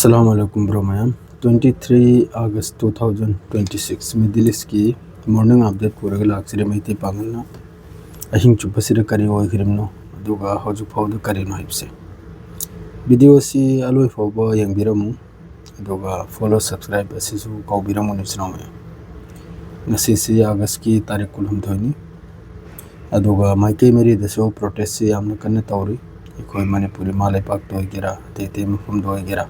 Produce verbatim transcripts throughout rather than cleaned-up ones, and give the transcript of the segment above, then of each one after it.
ꯑꯁꯂꯥꯃꯨ ꯑꯂꯥꯏꯀꯨꯝ bro ꯃꯌꯥꯝ꯫ Twenty three August two thousand twenty six, Middle Eastꯀꯤ morning update ꯄꯨꯔꯒ ꯂꯥꯛꯆꯔꯦ꯫ ꯃꯩꯇꯩ ꯄꯥꯉꯜꯅ ꯑꯍꯤꯡ ꯆꯨꯞꯄꯁꯤꯗ ꯀꯔꯤ ꯑꯣꯏꯈ꯭ꯔꯤꯕꯅꯣ, ꯑꯗꯨꯒ ꯍꯧꯖꯤꯛ ꯐꯥꯎꯗ ꯀꯔꯤꯅꯣ ꯍꯥꯏꯕꯁꯦ꯫ Videoꯁꯤ ꯑꯂꯣꯏ ꯐꯥꯎꯕ ꯌꯦꯡꯕꯤꯔꯝꯃꯨ, ꯑꯗꯨꯒ follow, subscribe ꯑꯁꯤꯁꯨ ꯀꯥꯎꯕꯤꯔꯝꯒꯅꯨ ꯏꯆꯤꯟ ꯏꯅꯥꯎ ꯃꯌꯥꯝ꯫ ꯉꯁꯤꯁꯤ Augustꯀꯤ ꯇꯥꯔꯤꯛ ꯀꯨꯟꯍꯨꯝꯗꯣꯏꯅꯤ꯫ ꯑꯗꯨꯒ ꯃꯥꯏꯀꯩ ꯃꯔꯤꯗꯁꯨ protestꯁꯤ ꯌꯥꯝꯅ ꯀꯟꯅ ꯇꯧꯔꯤ꯫ ꯑꯩꯈꯣꯏ ꯃꯅꯤꯄꯨꯔ ꯏꯃꯥ ꯂꯩꯄꯥꯛꯇ ꯑꯣꯏꯒꯦꯔꯥ, ꯑꯇꯩ ꯑꯇꯩ ꯃꯐꯝꯗ ꯑꯣꯏꯒꯦꯔꯥ꯫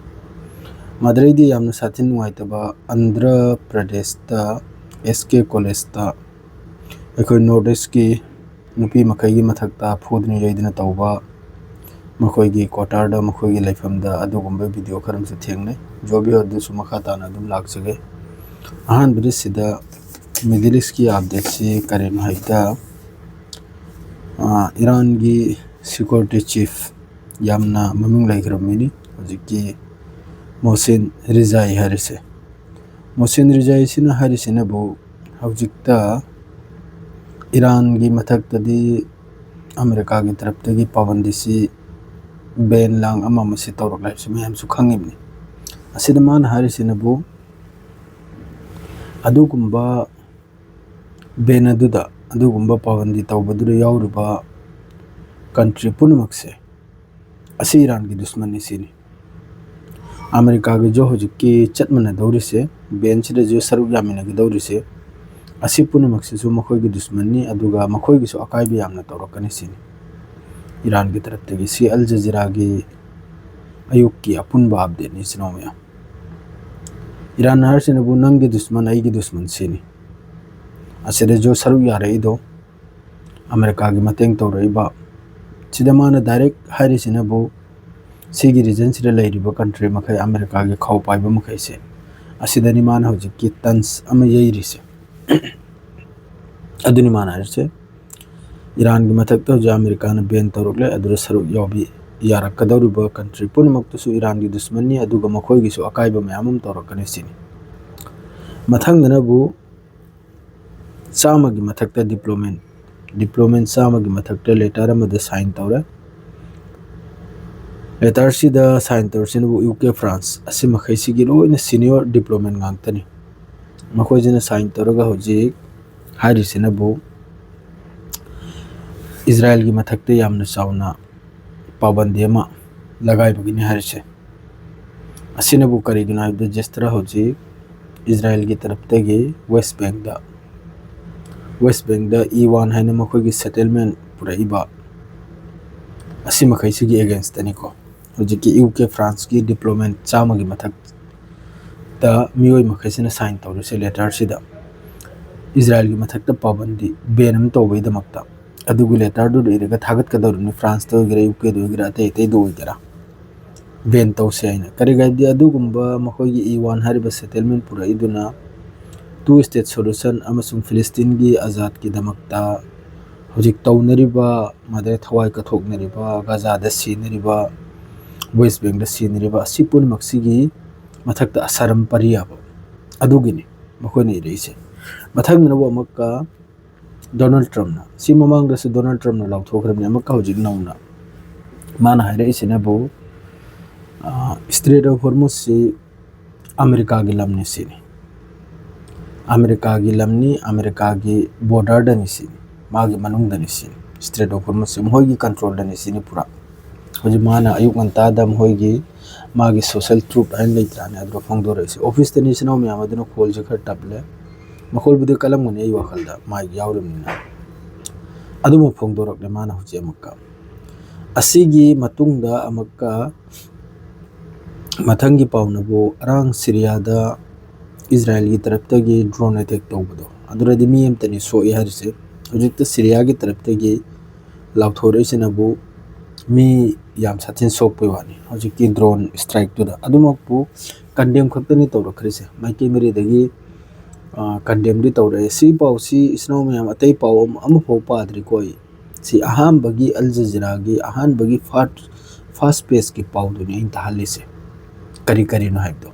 ꯃꯗꯨꯗꯩꯗꯤ ꯌꯥꯝꯅ ꯁꯥꯊꯤ ꯅꯨꯡꯉꯥꯏꯇꯕ, ꯑꯟꯙ꯭ꯔ ꯄ꯭ꯔꯗꯦꯁꯇ S K Collegeꯇ ꯑꯩꯈꯣꯏ North Eastꯀꯤ ꯅꯨꯄꯤ ꯃꯈꯩꯒꯤ ꯃꯊꯛꯇ ꯐꯨꯗꯅ ꯌꯩꯗꯅ ꯇꯧꯕ, ꯃꯈꯣꯏꯒꯤ quarterꯗ, ꯃꯈꯣꯏꯒꯤ ꯂꯩꯐꯝꯗ ꯑꯗꯨꯒꯨꯝꯕ video ꯈꯔ ꯑꯃꯁꯨ ꯊꯦꯡꯅꯩ꯫ ꯖꯣꯕꯤ ꯑꯗꯨꯁꯨ ꯃꯈꯥ ꯇꯥꯅ ꯑꯗꯨꯝ ꯂꯥꯛꯆꯒꯦ꯫ ꯑꯍꯥꯟꯕꯗ ꯁꯤꯗ Middle Eastꯀꯤ updateꯁꯤ ꯀꯔꯤꯅꯣ ꯍꯥꯏꯕꯗ, ꯑ, ꯏꯔꯥꯟꯒꯤ security chief, ꯌꯥꯝꯅ ꯃꯃꯤꯡ ꯂꯩꯈ꯭ꯔꯕ ꯃꯤꯅꯤ ꯍꯧꯖꯤꯛꯀꯤ ꯃꯣꯍꯁꯤꯟ ꯔꯤꯖꯥꯏ ꯍꯥꯏꯔꯤꯁꯦ꯫ ꯃꯣꯍꯁꯤꯟ ꯔꯤꯖꯥꯏꯁꯤꯅ ꯍꯥꯏꯔꯤꯁꯤꯅꯕꯨ ꯍꯧꯖꯤꯛꯇ ꯏꯔꯥꯟꯒꯤ ꯃꯊꯛꯇꯗꯤ ꯑꯃꯦꯔꯤꯀꯥꯒꯤ ꯇꯔꯞꯇꯒꯤ ꯄꯥꯕꯟꯗꯤꯁꯤ, ban ꯂꯥꯡ ꯑꯃ ꯑꯃꯁꯤ ꯇꯧꯔꯛꯂꯦ ꯍꯥꯏꯕꯁꯤ ꯃꯌꯥꯝꯁꯨ ꯈꯪꯉꯤꯕꯅꯤ꯫ ꯑꯁꯤꯗ ꯃꯥꯅ ꯍꯥꯏꯔꯤꯁꯤꯅꯕꯨ ꯑꯗꯨꯒꯨꯝꯕ ban ꯑꯗꯨꯗ, ꯑꯗꯨꯒꯨꯝꯕ ꯄꯥꯕꯟꯗꯤ ꯇꯧꯕꯗꯨꯗ ꯌꯥꯎꯔꯤꯕ country ꯄꯨꯝꯅꯃꯛꯁꯦ ꯑꯁꯤ ꯏꯔꯥꯟꯒꯤ ꯗꯨꯁꯃꯟꯅꯤ ꯁꯤꯅꯤ꯫ ꯑꯃꯦꯔꯤꯀꯥꯒꯤꯁꯨ ꯍꯧꯖꯤꯛꯀꯤ ꯆꯠꯃꯤꯟꯅꯗꯧꯔꯤꯁꯦ, banꯁꯤꯗꯁꯨ ꯁꯔꯨꯛ ꯌꯥꯃꯤꯟꯅꯒꯗꯧꯔꯤꯁꯦ, ꯑꯁꯤ ꯄꯨꯝꯅꯃꯛꯁꯤꯁꯨ ꯃꯈꯣꯏꯒꯤ ꯗꯨꯁꯃꯟꯅꯤ, ꯑꯗꯨꯒ ꯃꯈꯣꯏꯒꯤꯁꯨ ꯑꯀꯥꯏꯕ ꯌꯥꯝꯅ ꯇꯧꯔꯛꯀꯅꯤ ꯁꯤꯅꯤ꯫ ꯏꯔꯥꯟꯒꯤ ꯇꯔꯞꯇꯒꯤ ꯁꯤ ꯑꯜ ꯖꯖꯤꯔꯥꯒꯤ ꯑꯌꯨꯛꯀꯤ ꯑꯄꯨꯟꯕ updateꯅꯤ ꯏꯆꯤꯟ ꯏꯅꯥꯎ ꯃꯌꯥꯝ꯫ ꯏꯔꯥꯟꯅ ꯍꯥꯏꯔꯤꯁꯤꯅꯕꯨ ꯅꯪꯒꯤ ꯗꯨꯁꯃꯟ ꯑꯩꯒꯤ ꯗꯨꯁꯃꯟ ꯁꯤꯅꯤ꯫ ꯑꯁꯤꯗꯁꯨ ꯁꯔꯨꯛ ꯌꯥꯔꯛꯏꯗꯣ, ꯑꯃꯦꯔꯤꯀꯥꯒꯤ ꯃꯇꯦꯡ ꯇꯧꯔꯛꯏꯕ, ꯁꯤꯗ ꯃꯥꯅ direct ꯍꯥꯏꯔꯤꯁꯤꯅꯕꯨ ꯁꯤꯒꯤ regionꯁꯤꯗ ꯂꯩꯔꯤꯕ country ꯃꯈꯩ, ꯑꯃꯦꯔꯤꯀꯥꯒꯤ ꯈꯥꯎ ꯄꯥꯏꯕ ꯃꯈꯩꯁꯦ, ꯑꯁꯤꯗꯅꯤ ꯃꯥꯅ ꯍꯧꯖꯤꯛꯀꯤ ꯇꯟꯁ ꯑꯃ ꯌꯩꯔꯤꯁꯦ꯫ ꯑꯗꯨꯅꯤ ꯃꯥꯅ ꯍꯥꯏꯔꯤꯁꯦ, ꯏꯔꯥꯟꯒꯤ ꯃꯊꯛꯇ ꯍꯧꯖꯤꯛ ꯑꯃꯦꯔꯤꯀꯥꯅ ban ꯇꯧꯔꯛꯂꯦ, ꯑꯗꯨꯗ ꯁꯔꯨꯛ ꯌꯥꯎꯕꯤ ꯌꯥꯔꯛꯀꯗꯧꯔꯤꯕ country ꯄꯨꯝꯅꯃꯛꯇꯨꯁꯨ ꯏꯔꯥꯟꯒꯤ ꯗꯨꯁꯃꯟꯅꯤ, ꯑꯗꯨꯒ ꯃꯈꯣꯏꯒꯤꯁꯨ ꯑꯀꯥꯏꯕ ꯃꯌꯥꯝ ꯑꯃ ꯇꯧꯔꯛꯀꯅꯤ ꯁꯤꯅꯤ꯫ ꯃꯊꯪꯗꯅꯕꯨ ꯆꯥꯝꯃꯒꯤ ꯃꯊꯛꯇ diplomat, diplomat ꯆꯥꯝꯃꯒꯤ ꯃꯊꯛꯇ letter ꯑꯃꯗ sign ꯇꯧꯔꯦ꯫ ꯂꯦꯇꯔꯁꯤꯗ ꯁꯥꯏꯟ ꯇꯧꯔꯤꯁꯤꯅꯕꯨ ꯌꯨ ꯀꯦ, ꯐ꯭ꯔꯥꯟꯁ, ꯑꯁꯤ ꯃꯈꯩꯁꯤꯒꯤ ꯂꯣꯏꯅ ꯁꯤꯅꯤꯌꯣꯔ ꯗꯤꯄ꯭ꯂꯣꯃꯦꯠ ꯉꯥꯛꯇꯅꯤ꯫ ꯃꯈꯣꯏꯁꯤꯅ ꯁꯥꯏꯟ ꯇꯧꯔꯒ ꯍꯧꯖꯤꯛ ꯍꯥꯏꯔꯤꯁꯤꯅꯕꯨ ꯏꯖꯔꯥꯌꯦꯜꯒꯤ ꯃꯊꯛꯇ ꯌꯥꯝꯅ ꯆꯥꯎꯅ ꯄꯥꯕꯟꯗꯤ ꯑꯃ ꯂꯒꯥꯏꯕꯒꯤꯅꯤ ꯍꯥꯏꯔꯤꯁꯦ꯫ ꯑꯁꯤꯅꯕꯨ ꯀꯔꯤꯒꯤꯅꯣ ꯍꯥꯏꯕꯗ, ꯖꯦꯁꯇꯔ ꯍꯧꯖꯤꯛ ꯏꯖꯔꯥꯌꯦꯜꯒꯤ ꯇꯔꯞꯇꯒꯤ ꯋꯦꯁ ꯕꯦꯡꯗ, ꯋꯦꯁ ꯕꯦꯡꯗ ꯏ ꯋꯥꯟ ꯍꯥꯏꯅ ꯃꯈꯣꯏꯒꯤ ꯁꯦꯇꯜꯃꯦꯟ ꯄꯨꯔꯛꯏꯕ ꯑꯁꯤ ꯃꯈꯩꯁꯤꯒꯤ ꯑꯦꯒꯦꯟꯁꯇꯅꯤꯀꯣ꯫ ꯍꯧꯖꯤꯛꯀꯤ ꯌꯨ ꯀꯦ, ꯐ꯭ꯔꯥꯟꯁꯀꯤ ꯗꯤꯄ꯭ꯂꯣꯃꯦꯠ ꯆꯥꯝꯃꯒꯤ ꯃꯊꯛꯇ ꯃꯤꯑꯣꯏ ꯃꯈꯩꯁꯤꯅ ꯁꯥꯏꯟ ꯇꯧꯔꯤꯁꯦ ꯂꯦꯇꯔꯁꯤꯗ꯫ ꯏꯖꯔꯥꯌꯦꯜꯒꯤ ꯃꯊꯛꯇ ꯄꯥꯕꯟꯗꯤ, ꯕꯦꯟ ꯑꯃ ꯇꯧꯕꯒꯤꯗꯃꯛꯇ꯫ ꯑꯗꯨꯒꯤ ꯂꯦꯇꯔꯗꯨꯗ ꯏꯔꯒ ꯊꯥꯒꯠꯀꯗꯧꯔꯤꯕꯅꯤ, ꯐ꯭ꯔꯥꯟꯁꯇ ꯑꯣꯏꯒꯦꯔꯥ, ꯌꯨ ꯀꯦꯗ ꯑꯣꯏꯒꯦꯔꯥ, ꯑꯇꯩ ꯑꯇꯩꯗ ꯑꯣꯏꯒꯦꯔꯥ, ꯕꯦꯟ ꯇꯧꯁꯦ ꯍꯥꯏꯅ꯫ ꯀꯔꯤꯒꯤ ꯍꯥꯏꯕꯗꯤ, ꯑꯗꯨꯒꯨꯝꯕ ꯃꯈꯣꯏꯒꯤ ꯏ ꯋꯥꯟ ꯍꯥꯏꯔꯤꯕ ꯁꯦꯇꯜꯃꯦꯟ ꯄꯨꯔꯛꯏꯗꯨꯅ ꯇꯨ ꯁ꯭ꯇꯦꯠ ꯁꯣꯂꯨꯁꯟ ꯑꯃꯁꯨꯡ ꯐꯤꯂꯤꯁꯇꯤꯟꯒꯤ ꯑꯖꯥꯗꯀꯤꯗꯃꯛꯇ ꯍꯧꯖꯤꯛ ꯇꯧꯅꯔꯤꯕ, ꯃꯗꯨꯗ ꯊꯋꯥꯏ ꯀꯠꯊꯣꯛꯅꯔꯤꯕ, ꯒꯖꯥꯗ ꯁꯤꯅꯔꯤꯕ, ꯋꯦꯁ ꯕꯦꯡꯗ ꯁꯤꯅꯔꯤꯕ ꯑꯁꯤ ꯄꯨꯝꯅꯃꯛꯁꯤꯒꯤ ꯃꯊꯛꯇ ꯑꯁꯥꯔꯝ ꯄꯔꯤꯌꯥꯕ ꯑꯗꯨꯒꯤꯅꯤ ꯃꯈꯣꯏꯅ ꯏꯔꯛꯏꯁꯦ꯫ ꯃꯊꯪꯗꯅꯕꯨ ꯑꯃꯨꯛꯀ ꯗꯣꯅꯥꯜꯗ ꯇ꯭ꯔꯝꯞꯅ, ꯁꯤ ꯃꯃꯥꯡꯗꯁꯨ ꯗꯣꯅꯥꯜꯗ ꯇ꯭ꯔꯝꯞꯅ ꯂꯥꯎꯊꯣꯛꯈ꯭ꯔꯕꯅꯤ, ꯑꯃꯨꯛꯀ ꯍꯧꯖꯤꯛ ꯅꯧꯅ ꯃꯥꯅ ꯍꯥꯏꯔꯛꯏꯁꯤꯅꯕꯨ, ꯑ, ꯁ꯭ꯇ꯭ꯔꯦꯠ ꯑꯣꯐ ꯍꯣꯔꯃꯨꯖꯁꯤ ꯑꯃꯦꯔꯤꯀꯥꯒꯤ ꯂꯝꯅꯤ ꯁꯤꯅꯤ꯫ ꯑꯃꯦꯔꯤꯀꯥꯒꯤ ꯂꯝꯅꯤ, ꯑꯃꯦꯔꯤꯀꯥꯒꯤ ꯕꯣꯔꯗꯔꯗꯅꯤ ꯁꯤꯅꯤ, ꯃꯥꯒꯤ ꯃꯅꯨꯡꯗꯅꯤ ꯁꯤꯅꯤ꯫ ꯁ꯭ꯇ꯭ꯔꯦꯠ ꯑꯣꯐ ꯍꯣꯔꯃꯨꯖꯁꯤ ꯃꯈꯣꯏꯒꯤ ꯀꯟꯇ꯭ꯔꯣꯜꯗꯅꯤ ꯁꯤꯅꯤ ꯄꯨꯔꯥ꯫ ꯍꯧꯖꯤꯛ ꯃꯥꯅ ꯑꯌꯨꯛ ꯉꯟꯇꯥꯗ ꯃꯈꯣꯏꯒꯤ, ꯃꯥꯒꯤ ꯁꯣꯁꯦꯜ ꯇ꯭ꯔꯨꯠ ꯍꯥꯏꯅ ꯂꯩꯇ꯭ꯔꯥꯅꯦ, ꯑꯗꯨꯗ ꯐꯣꯡꯗꯣꯔꯛꯏꯁꯦ꯫ ꯑꯣꯐꯤꯁꯇꯅꯤ ꯏꯆꯤꯟ ꯏꯅꯥꯎ ꯃꯌꯥꯝ ꯑꯗꯨꯅ ꯈꯣꯜꯁꯦ ꯈꯔ ꯇꯞꯂꯦ꯫ ꯃꯈꯣꯜꯕꯨꯗꯤ ꯀꯜꯂꯝꯒꯅꯤ ꯑꯩ ꯋꯥꯈꯜꯗ, ꯃꯥꯏꯛ ꯌꯥꯎꯔꯤꯕꯅꯤꯅ꯫ ꯑꯗꯨꯃꯛ ꯐꯣꯡꯗꯣꯔꯛꯂꯦ ꯃꯥꯅ ꯍꯧꯖꯤꯛ ꯑꯃꯨꯛꯀ꯫ ꯑꯁꯤꯒꯤ ꯃꯇꯨꯡꯗ ꯑꯃꯨꯛꯀ ꯃꯊꯪꯒꯤ ꯄꯥꯎꯅꯕꯨ ꯑꯔꯥꯡ ꯁꯤꯔꯤꯌꯥꯗ ꯏꯖꯔꯥꯌꯦꯜꯒꯤ ꯇꯔꯞꯇꯒꯤ ꯗ꯭ꯔꯣꯟ ꯑꯦꯇꯦꯛ ꯇꯧꯕꯗꯣ, ꯑꯗꯨꯗꯗꯤ ꯃꯤ ꯑꯃꯇꯅꯤ ꯁꯣꯛꯏ ꯍꯥꯏꯔꯤꯁꯦ꯫ ꯍꯧꯖꯤꯛꯇ ꯁꯤꯔꯤꯌꯥꯒꯤ ꯇꯔꯞꯇꯒꯤ ꯂꯥꯎꯊꯣꯔꯛꯏꯁꯤꯅꯕꯨ ꯃꯤ ꯌꯥꯝ ꯁꯥꯊꯤꯅ ꯁꯣꯛꯄꯩ ꯋꯥꯅꯤ ꯍꯧꯖꯤꯛꯀꯤ ꯗ꯭ꯔꯣꯟ ꯁ꯭ꯇ꯭ꯔꯥꯏꯛꯇꯨꯗ꯫ ꯑꯗꯨꯃꯛꯄꯨ ꯀꯟꯗꯦꯝ ꯈꯛꯇꯅꯤ ꯇꯧꯔꯛꯈ꯭ꯔꯤꯁꯦ, ꯃꯥꯏꯀꯩ ꯃꯔꯤꯗꯒꯤ, ꯑ, ꯀꯟꯗꯦꯝꯗꯤ ꯇꯧꯔꯛꯑꯦ꯫ ꯁꯤ ꯄꯥꯎꯁꯤ ꯏꯆꯤꯟ ꯏꯅꯥꯎ ꯃꯌꯥꯝ, ꯑꯇꯩ ꯄꯥꯎ ꯑꯃ-, ꯑꯃꯐꯥꯎ ꯄꯥꯗ꯭ꯔꯤꯀꯣ ꯑꯩ꯫ ꯁꯤ ꯑꯍꯥꯟꯕꯒꯤ ꯑꯜ ꯖꯖꯤꯔꯥꯒꯤ ꯑꯍꯥꯟꯕꯒꯤ ꯐꯥꯔꯁ, ꯐꯥꯔꯁ ꯄꯦꯖꯀꯤ ꯄꯥꯎꯗꯨꯅꯤ ꯑꯩꯅ ꯇꯥꯍꯜꯂꯤꯁꯦ꯫ ꯀꯔꯤ ꯀꯔꯤꯅꯣ ꯍꯥꯏꯕꯗꯣ,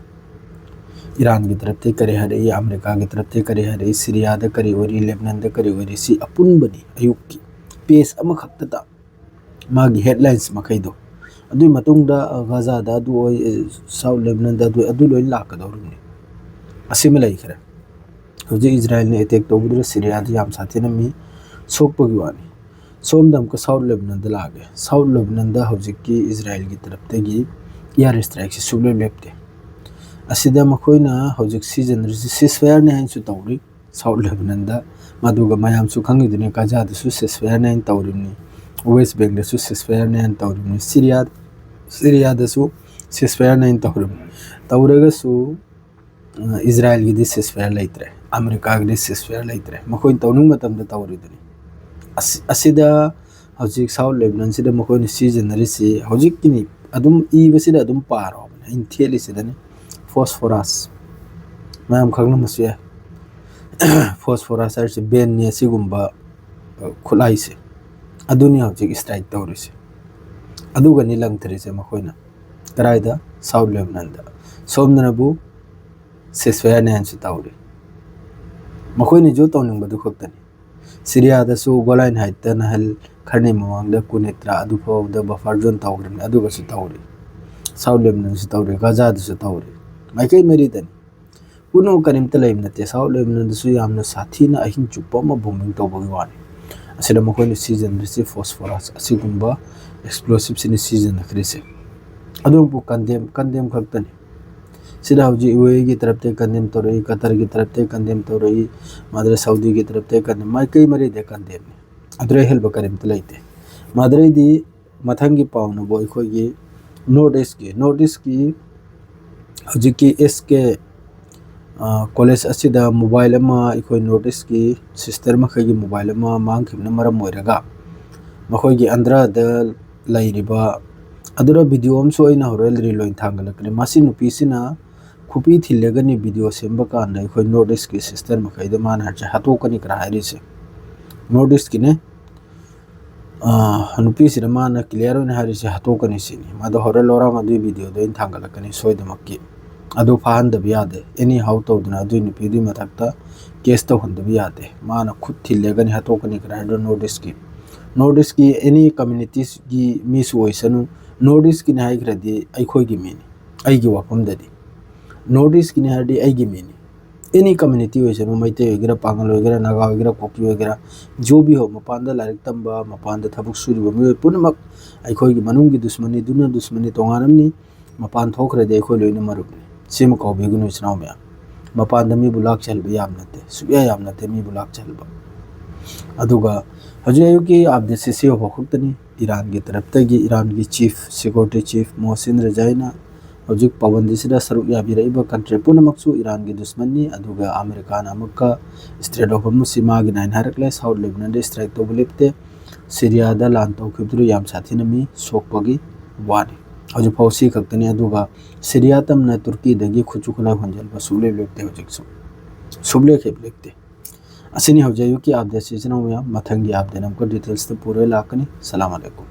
ꯏꯔꯥꯟꯒꯤ ꯇꯔꯞꯇꯒꯤ ꯀꯔꯤ ꯍꯥꯏꯔꯛꯏ, ꯑꯃꯦꯔꯤꯀꯥꯒꯤ ꯇꯔꯞꯇꯒꯤ ꯀꯔꯤ ꯍꯥꯏꯔꯛꯏ, ꯁꯤꯔꯤꯌꯥꯗ ꯀꯔꯤ ꯑꯣꯏꯔꯤ, ꯂꯦꯕꯅꯟꯗ ꯀꯔꯤ ꯑꯣꯏꯔꯤ, ꯁꯤ ꯑꯄꯨꯟꯕꯅꯤ ꯑꯌꯨꯛꯀꯤ ꯄꯦꯖ ꯑꯃꯈꯛꯇꯗ꯫ ꯃꯥꯒꯤ ꯍꯦꯗꯂꯥꯏꯟꯁ ꯃꯈꯩꯗꯣ ꯑꯗꯨꯒꯤ ꯃꯇꯨꯡꯗ, ꯑ, ꯒꯥꯖꯥꯗ ꯑꯗꯨ ꯑꯣꯏ, ꯑ, ꯁꯥꯎꯠ ꯂꯦꯕꯅꯟꯗ ꯑꯗꯨ ꯑꯣꯏ, ꯑꯗꯨ ꯂꯣꯏ ꯂꯥꯛꯀꯗꯧꯔꯤꯕꯅꯤ꯫ ꯑꯁꯤꯃ ꯂꯩꯈ꯭ꯔꯦ꯫ ꯍꯧꯖꯤꯛ ꯏꯖꯔꯥꯏꯜꯅ ꯑꯦꯇꯦꯛ ꯇꯧꯕꯗꯨꯗ ꯁꯤꯔꯤꯌꯥꯗ ꯌꯥꯝ ꯁꯥꯊꯤꯅ ꯃꯤ ꯁꯣꯛꯄꯒꯤ ꯋꯥꯅꯤ꯫ ꯁꯣꯝꯗ ꯑꯃꯨꯛꯀ ꯁꯥꯎꯠ ꯂꯦꯕꯅꯟꯗ ꯂꯥꯛꯑꯒꯦ꯫ ꯁꯥꯎꯠ ꯂꯦꯕꯅꯟꯗ ꯍꯧꯖꯤꯛꯀꯤ ꯏꯖꯔꯥꯏꯜꯒꯤ ꯇꯔꯞꯇꯒꯤ ꯏꯌꯥꯔ ꯏꯁꯇ꯭ꯔꯥꯏꯛꯁꯤ ꯁꯨꯡꯂꯦꯞ ꯂꯦꯞꯇꯦ꯫ ꯑꯁꯤꯗ ꯃꯈꯣꯏꯅ ꯍꯧꯖꯤꯛ ꯁꯤꯖꯤꯟꯅꯔꯤꯁꯤ ꯁꯤꯁꯐꯥꯌꯔꯅꯤ ꯍꯥꯏꯅꯁꯨ ꯇꯧꯔꯤ꯫ ꯁꯥꯎꯠ ꯂꯦꯕꯅꯟꯗ, ꯃꯗꯨꯒ ꯃꯌꯥꯝꯁꯨ ꯈꯪꯉꯤꯗꯨꯅꯤ, ꯒꯥꯖꯥꯗꯁꯨ ꯁꯤꯁꯐꯥꯌꯔꯅꯤ ꯍꯥꯏꯅ ꯇꯧꯔꯤꯕꯅꯤ, ꯋꯦꯁ ꯕꯦꯡꯗꯁꯨ ꯁꯤꯁꯐꯥꯌꯔꯅꯤ ꯍꯥꯏꯅ ꯇꯧꯔꯤꯕꯅꯤ, ꯁꯤꯔꯤꯌꯥ, ꯁꯤꯔꯤꯌꯥꯗꯁꯨ ꯁꯤꯁꯐꯥꯌꯔꯅꯤ ꯍꯥꯏꯅ ꯇꯧꯔꯤꯕꯅꯤ꯫ ꯇꯧꯔꯒꯁꯨ, ꯑ, ꯏꯖꯔꯥꯏꯜꯒꯤꯗꯤ ꯁꯤꯁꯐꯥꯌꯔ ꯂꯩꯇ꯭ꯔꯦ, ꯑꯃꯦꯔꯤꯀꯥꯒꯤꯗꯤ ꯁꯤꯁꯐꯥꯌꯔ ꯂꯩꯇ꯭ꯔꯦ꯫ ꯃꯈꯣꯏꯅ ꯇꯧꯅꯤꯡꯕ ꯃꯇꯝꯗ ꯇꯧꯔꯤꯗꯨꯅꯤ꯫ ꯑꯁꯤ-, ꯑꯁꯤꯗ ꯍꯧꯖꯤꯛ ꯁꯥꯎꯠ ꯂꯦꯕꯅꯟꯁꯤꯗ ꯃꯈꯣꯏꯅ ꯁꯤꯖꯤꯟꯅꯔꯤꯁꯤ ꯍꯧꯖꯤꯛꯀꯤꯅꯤ, ꯑꯗꯨꯝ ꯏꯕꯁꯤꯗ ꯑꯗꯨꯝ ꯄꯥꯔꯣꯕꯅꯦ, ꯑꯩꯅ ꯊꯦꯠꯂꯤꯁꯤꯗꯅꯤ꯫ ꯐꯣꯁꯐꯣꯔꯥꯁ, ꯃꯌꯥꯝ ꯈꯪꯂꯝꯕꯁꯨ ꯌꯥꯏ꯫ ꯐꯣꯁꯐꯣꯔꯥꯁ ꯍꯥꯏꯔꯤꯁꯦ ꯕꯦꯟꯅꯤ ꯑꯁꯤꯒꯨꯝꯕ, ꯑ, ꯈꯨꯠꯂꯥꯏꯁꯦ꯫ ꯑꯗꯨꯅꯤ ꯍꯧꯖꯤꯛ ꯏꯁꯇ꯭ꯔꯥꯏꯛ ꯇꯧꯔꯤꯁꯦ꯫ ꯑꯗꯨꯒꯅꯤ ꯂꯪꯊꯔꯤꯁꯦ ꯃꯈꯣꯏꯅ꯫ ꯀꯗꯥꯏꯗ? ꯁꯥꯎꯠ ꯂꯦꯕꯅꯟꯗ꯫ ꯁꯣꯝꯗꯅꯕꯨ ꯁꯤꯁꯐꯥꯌꯔꯅꯦ ꯍꯥꯏꯅꯁꯨ ꯇꯧꯔꯤ꯫ ꯃꯈꯣꯏꯅꯁꯨ ꯇꯧꯅꯤꯡꯕꯗꯨ ꯈꯛꯇꯅꯤ꯫ ꯁꯤꯔꯤꯌꯥꯗꯁꯨ ꯒꯣꯂꯥꯏꯟ ꯍꯥꯏꯠꯇ ꯅꯍꯜ ꯈꯔꯅꯤ ꯃꯃꯥꯡꯗ ꯀꯨꯅꯤꯇ꯭ꯔꯥ ꯑꯗꯨ ꯐꯥꯎꯕꯗ ꯕꯐꯔ ꯖꯣꯟ ꯇꯧꯈ꯭ꯔꯤꯕꯅꯤ, ꯑꯗꯨꯒꯁꯨ ꯇꯧꯔꯤ꯫ ꯁꯥꯎꯠ ꯂꯦꯕꯅꯟꯁꯨ ꯇꯧꯔꯤ, ꯒꯥꯖꯥꯗꯁꯨ ꯇꯧꯔꯤ꯫ ꯃꯥꯏꯀꯩ ꯃꯔꯤꯗꯅꯤ꯫ ꯄꯨꯝꯅꯃꯛ ꯀꯔꯤꯝꯇ ꯂꯩꯕ ꯅꯠꯇꯦ꯫ ꯁꯥꯎꯠ ꯂꯦꯕꯅꯟꯗꯁꯨ ꯌꯥꯝꯅ ꯁꯥꯊꯤꯅ ꯑꯍꯤꯡ ꯆꯨꯞꯄ ꯑꯃ ꯕꯣꯝꯕꯤꯡ ꯇꯧꯕꯒꯤ ꯋꯥꯅꯤ꯫ ꯑꯁꯤꯗ ꯃꯈꯣꯏꯅ ꯁꯤꯖꯤꯟꯅꯔꯤꯁꯤ ꯐꯣꯁꯐꯣꯔꯁ ꯑꯁꯤꯒꯨꯝꯕ ꯑꯦꯛꯁꯄ꯭ꯂꯣꯁꯤꯞꯁꯤꯅꯤ ꯁꯤꯖꯤꯟꯅꯈ꯭ꯔꯤꯁꯦ꯫ ꯑꯗꯨꯕꯨ ꯀꯟꯗꯦꯝ, ꯀꯟꯗꯦꯝ ꯈꯛꯇꯅꯤ꯫ ꯁꯤꯗ ꯍꯧꯖꯤꯛ ꯌꯨ ꯑꯦ ꯏꯒꯤ ꯇꯔꯞꯇꯒꯤ ꯀꯟꯗꯦꯝ ꯇꯧꯔꯛꯏ, ꯀꯇꯔꯒꯤ ꯇꯔꯞꯇꯒꯤ ꯀꯟꯗꯦꯝ ꯇꯧꯔꯛꯏ, ꯃꯗꯨꯗ ꯁꯥꯎꯗꯤꯒꯤ ꯇꯔꯞꯇꯒꯤ ꯀꯟꯗꯦꯝ, ꯃꯥꯏꯀꯩ ꯃꯔꯤꯗ ꯀꯟꯗꯦꯝꯅꯤ꯫ ꯑꯗꯨꯗꯩ ꯍꯦꯟꯕ ꯀꯔꯤꯝꯇ ꯂꯩꯇꯦ꯫ ꯃꯗꯨꯗꯩꯗꯤ ꯃꯊꯪꯒꯤ ꯄꯥꯎꯅꯕꯨ ꯑꯩꯈꯣꯏꯒꯤ ꯅꯣꯔꯠ ꯏꯁꯀꯤ, ꯅꯣꯔꯠ ꯏꯁꯀꯤ ꯍꯧꯖꯤꯛꯀꯤ ꯑꯦꯁ ꯀꯦ, ꯑ, ꯀꯣꯂꯦꯖ ꯑꯁꯤꯗ ꯃꯣꯕꯥꯏꯜ ꯑꯃ, ꯑꯩꯈꯣꯏ ꯅꯣꯔꯠ ꯏꯁꯀꯤ ꯁꯤꯁꯇꯔ ꯃꯈꯩꯒꯤ ꯃꯣꯕꯥꯏꯜ ꯑꯃ ꯃꯥꯡꯈꯤꯕꯅ ꯃꯔꯝ ꯑꯣꯏꯔꯒ ꯃꯈꯣꯏꯒꯤ ꯑꯟꯗ꯭ꯔꯥꯗ ꯂꯩꯔꯤꯕ, ꯑꯗꯨꯗ ꯚꯤꯗꯤꯑꯣ ꯑꯃꯁꯨ ꯑꯩꯅ ꯍꯣꯔꯦꯟ ꯔꯤꯜ ꯑꯣꯏꯅ ꯊꯥꯡꯒꯠꯂꯛꯀꯅꯤ꯫ ꯃꯁꯤ ꯅꯨꯄꯤꯁꯤꯅ ꯈꯨꯄꯤ ꯊꯤꯜꯂꯒꯅꯤ ꯚꯤꯗꯤꯑꯣ ꯁꯦꯝꯕ ꯀꯥꯟꯗ ꯑꯩꯈꯣꯏ ꯅꯣꯔꯠ ꯏꯁꯀꯤ ꯁꯤꯁꯇꯔ ꯃꯈꯩꯗ ꯃꯥꯅ ꯍꯥꯏꯔꯤꯁꯦ ꯍꯥꯠꯇꯣꯛꯀꯅꯤ ꯀꯅꯥ ꯍꯥꯏꯔꯤꯁꯦ꯫ ꯅꯣꯔꯠ ꯏꯁꯀꯤꯅꯦ꯫ ꯑ, ꯅꯨꯄꯤꯁꯤꯗ ꯃꯥꯅ ꯀ꯭ꯂꯤꯌꯥꯔ ꯑꯣꯏꯅ ꯍꯥꯏꯔꯤꯁꯦ ꯍꯥꯠꯇꯣꯛꯀꯅꯤ ꯁꯤꯅꯤ꯫ ꯃꯥꯗꯣ ꯍꯣꯔꯦꯟ ꯂꯧꯔꯥꯡ ꯑꯗꯨꯒꯤ ꯚꯤꯗꯤꯑꯣꯗꯣ ꯑꯩꯅ ꯊꯥꯡꯒꯠꯂꯛꯀꯅꯤ ꯁꯣꯏꯗꯃꯛꯀꯤ꯫ ꯑꯗꯨ ꯐꯥꯍꯟꯗꯕ ꯌꯥꯗꯦ꯫ ꯑꯦꯅꯤ ꯍꯥꯎ ꯇꯧꯗꯅ ꯑꯗꯨꯒꯤ ꯅꯨꯄꯤꯗꯨꯒꯤ ꯃꯊꯛꯇ ꯀꯦꯁ ꯇꯧꯍꯟꯗꯕ ꯌꯥꯗꯦ꯫ ꯃꯥꯅ ꯈꯨꯠ ꯊꯤꯜꯂꯒꯅꯤ ꯍꯥꯠꯇꯣꯛꯀꯅꯤ ꯀꯅꯥ ꯍꯥꯏꯗꯣ ꯅꯣꯔꯠ ꯏꯁꯀꯤ꯫ ꯅꯣꯔꯠ ꯏꯁꯀꯤ ꯑꯦꯅꯤ ꯀꯝꯃ꯭ꯌꯨꯅꯤꯇꯤꯁꯀꯤ ꯃꯤꯁꯨ ꯑꯣꯏꯁꯅꯨ, North East ꯀꯤꯅꯤ ꯍꯥꯏꯈ꯭ꯔꯗꯤ ꯑꯩꯈꯣꯏꯒꯤ ꯃꯤꯅꯤ꯫ ꯑꯩꯒꯤ ꯋꯥꯐꯝꯗꯗꯤ North East ꯀꯤꯅꯤ ꯍꯥꯏꯔꯗꯤ ꯑꯩꯒꯤ ꯃꯤꯅꯤ꯫ Any community ꯑꯣꯏꯁꯅꯨ, ꯃꯩꯇꯩ ꯑꯣꯏꯒꯦꯔꯥ, ꯄꯥꯉꯜ ꯑꯣꯏꯒꯦꯔꯥ, ꯅꯥꯒꯥ ꯑꯣꯏꯒꯦꯔꯥ, ꯀꯨꯀꯤ ꯑꯣꯏꯒꯦꯔꯥ, ꯖꯣꯕꯤ ꯍꯣ, ꯃꯄꯥꯟꯗ ꯂꯥꯏꯔꯤꯛ ꯇꯝꯕ, ꯃꯄꯥꯟꯗ ꯊꯕꯛ ꯁꯨꯔꯤꯕ ꯃꯤꯑꯣꯏ ꯄꯨꯝꯅꯃꯛ ꯑꯩꯈꯣꯏꯒꯤ ꯃꯅꯨꯡꯒꯤ ꯗꯨꯁꯃꯟꯅꯤ, ꯗꯨꯅ ꯗꯨꯁꯃꯟꯅꯤ ꯇꯣꯉꯥꯟ ꯑꯃꯅꯤ꯫ ꯃꯄꯥꯟ ꯊꯣꯛꯈ꯭ꯔꯗꯤ ꯑꯩꯈꯣꯏ ꯂꯣꯏꯅ ꯃꯔꯨꯞꯅꯤ꯫ ꯁꯤꯃ ꯀꯥꯎꯕꯤꯒꯅꯨ ꯏꯆꯤꯟ ꯏꯅꯥꯎ ꯃꯌꯥꯝ꯫ ꯃꯄꯥꯟꯗ ꯃꯤꯕꯨ ꯂꯥꯛꯆꯍꯟꯕ ꯌꯥꯝ ꯅꯠꯇꯦ, ꯁꯨꯛꯌꯥ ꯌꯥꯝ ꯅꯠꯇꯦ ꯃꯤꯕꯨ ꯂꯥꯛꯆꯍꯟꯕ꯫ ꯑꯗꯨꯒ ꯍꯧꯖꯤꯛ ꯑꯌꯨꯛꯀꯤ update ꯁꯤ ꯁꯤ ꯐꯥꯎ ꯈꯛꯇꯅꯤ꯫ ꯏꯔꯥꯟꯒꯤ ꯇꯔꯞꯇꯒꯤ ꯏꯔꯥꯟꯒꯤ chief, security chief ꯃꯣꯍꯁꯤꯟ ꯔꯖꯥꯏꯅ ꯍꯧꯖꯤꯛ ꯄꯥꯕꯟꯗꯤꯁꯤꯗ ꯁꯔꯨꯛ ꯌꯥꯕꯤꯔꯛꯏꯕ country ꯄꯨꯝꯅꯃꯛꯁꯨ ꯏꯔꯥꯟꯒꯤ ꯗꯨꯁꯃꯟꯅꯤ꯫ ꯑꯗꯨꯒ ꯑꯃꯦꯔꯤꯀꯥꯅ ꯑꯃꯨꯛꯀ Strait of Hormuz ꯁꯤ ꯃꯥꯒꯤ ꯅꯥꯏꯟ ꯍꯥꯏꯔꯛꯂꯦ, South Lebanon ꯗ strike ꯇꯧꯕ ꯂꯦꯞꯇꯦ꯫ ꯁꯤꯔꯤꯌꯥꯗ ꯂꯥꯟ ꯇꯧꯈꯤꯕꯗꯨꯗ ꯌꯥꯝ ꯁꯥꯊꯤꯅ ꯃꯤ ꯁꯣꯛꯄꯒꯤ ꯋꯥꯅꯤ꯫ ꯍꯧꯖꯤꯛꯐꯥꯎ ꯁꯤ ꯈꯛꯇꯅꯤ꯫ ꯑꯗꯨꯒ ꯁꯤꯔꯤꯌꯥ ꯇꯝꯅ ꯇꯨꯔꯀꯤꯗꯒꯤ ꯈꯨꯠꯁꯨ ꯈꯨꯠꯂꯥꯏ ꯍꯣꯟꯖꯤꯟꯕ ꯁꯨꯛꯂꯦꯞ ꯂꯦꯞꯇꯦ꯫ ꯍꯧꯖꯤꯛꯁꯨ ꯁꯨꯛꯂꯦꯞ ꯍꯦꯛ ꯂꯦꯞꯇꯦ꯫ ꯑꯁꯤꯅꯤ ꯍꯧꯖꯤꯛ ꯑꯌꯨꯛꯀꯤ update ꯁꯤ ꯏꯆꯤꯟ ꯏꯅꯥꯎ ꯃꯌꯥꯝ꯫ ꯃꯊꯪꯒꯤ update ꯑꯃꯨꯛꯀ details ꯇ ꯄꯨꯔ ꯂꯥꯛꯀꯅꯤ꯫ ꯁꯂꯥꯝ ꯑꯂꯩꯀꯨꯝ꯫